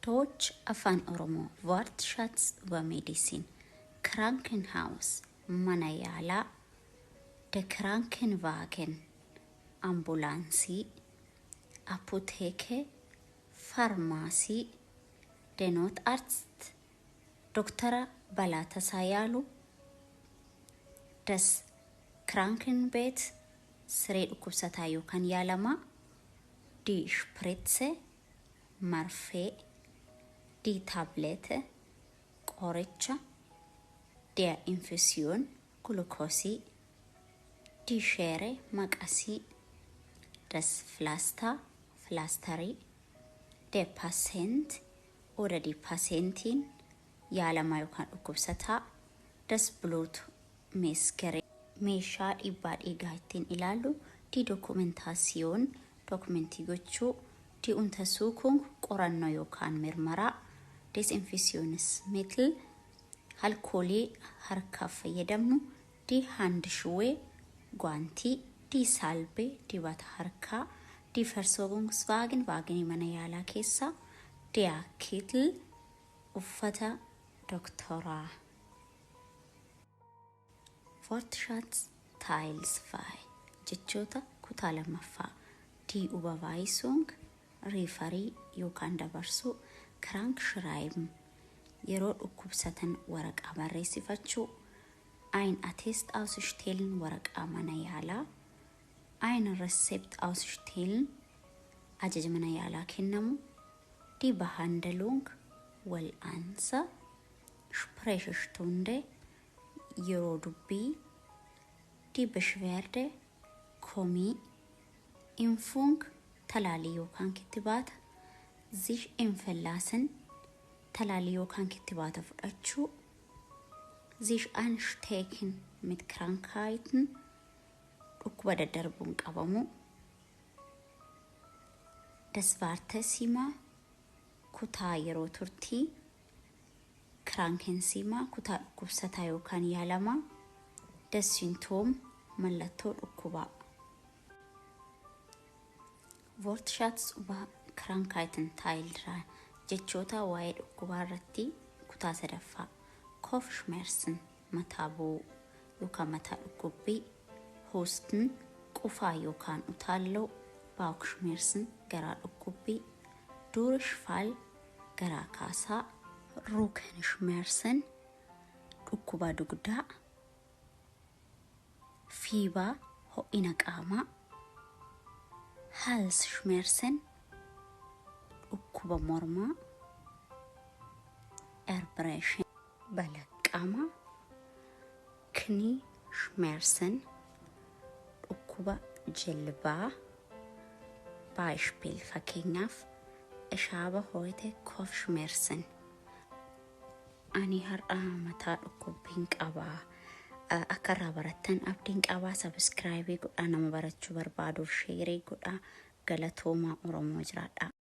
Deutsch, Afaan Oromoo, Wortschatz über Medizin, Krankenhaus, mana yaalaa, der Krankenwagen, ambulaansii, Apotheke, faarmaasii, der Notarzt, doktara balaa tasaa yaalu, das Krankenbett, siree dhukkubsataa yookaan yaalamaa, die Spritze, marfee, die Tablette, qoricha, der Infusion, gulukoosii, die Schere, maqasii, das Pflaster, filaastarii, der Patient oder die Patientin, yaalamaa yookaan dhukkubsataa, das Blutmessgerät, meeshaa dhiibbaa dhiigaa ittiin ilaallu, die Dokumentation, dokumentii gochuu, die Untersuchung, qorannoo yookaan mirmaraa, Desinfektionsmittel, alkoolii harkaaf fayyadamnu, die Handschuhe, gwaantii, die Salbe, dibata harkaa, die Versorgungswagen, waaginii mana yaalaa keessaa, der Kittel, uffata doktoraa. Wortschatz Teil 2, jechoota kutaa lammaffaa. Die Überweisung, refer yookaan dabarsuu, krankschreiben, yeroo dhukkubsatan waraqaa barreessifachuu, ein Attest ausstellen, waraqaa mana yaalaa, ein Rezept ausstellen, ajaja mana yaalaa kennamu, die Behandlung, wal'aansa, Sprechstunde, yeroo dubbii, die Beschwerde, komii, Impfung, talaalii yookaan kittibaata, sich impfen lassen, talaalii yookaan kittibaata fudhachuu, sich anstecken mit Krankheiten, dhukkuba daddarbuun qabamuu, das Wartezimmer, kutaa yeroo turtii, Krankenzimmer, kutaa dhukkubsataa yookaan yaalamaa, das Symptom, mallattoo dhukkubaa. Wortschatz über Krankheiten Teil 3, jechoota waa'ee dhukkubaa irratti kutaa sadaffaa. Kopfschmerzen, mataa bowwuu yookaan mataa dhukkubbii, Husten, qufaa yookaan utaalloo, Bauchschmerzen, garaa dhukkubbii, Durchfall, garaa kaasaa, Rückenschmerzen, dhukkuba dugdaa, Fieber, ho'ina qaamaa, Halsschmerzen, dhukkuba mormaa, Erbrechen, balaqqama, Knieschmerzen, dhukkuba jilbaa, Beispiel, fakkeenyaaf, Ich habe heute Kopfschmerzen. Ani har'a mataa dhukkubbiin qabaa. Akka irraa barattan abdiin qabaa. Subscribe godhaa, nama barachuu barbaaduuf share godhaa. Galatoomaa, Oromoo jiraadhaa.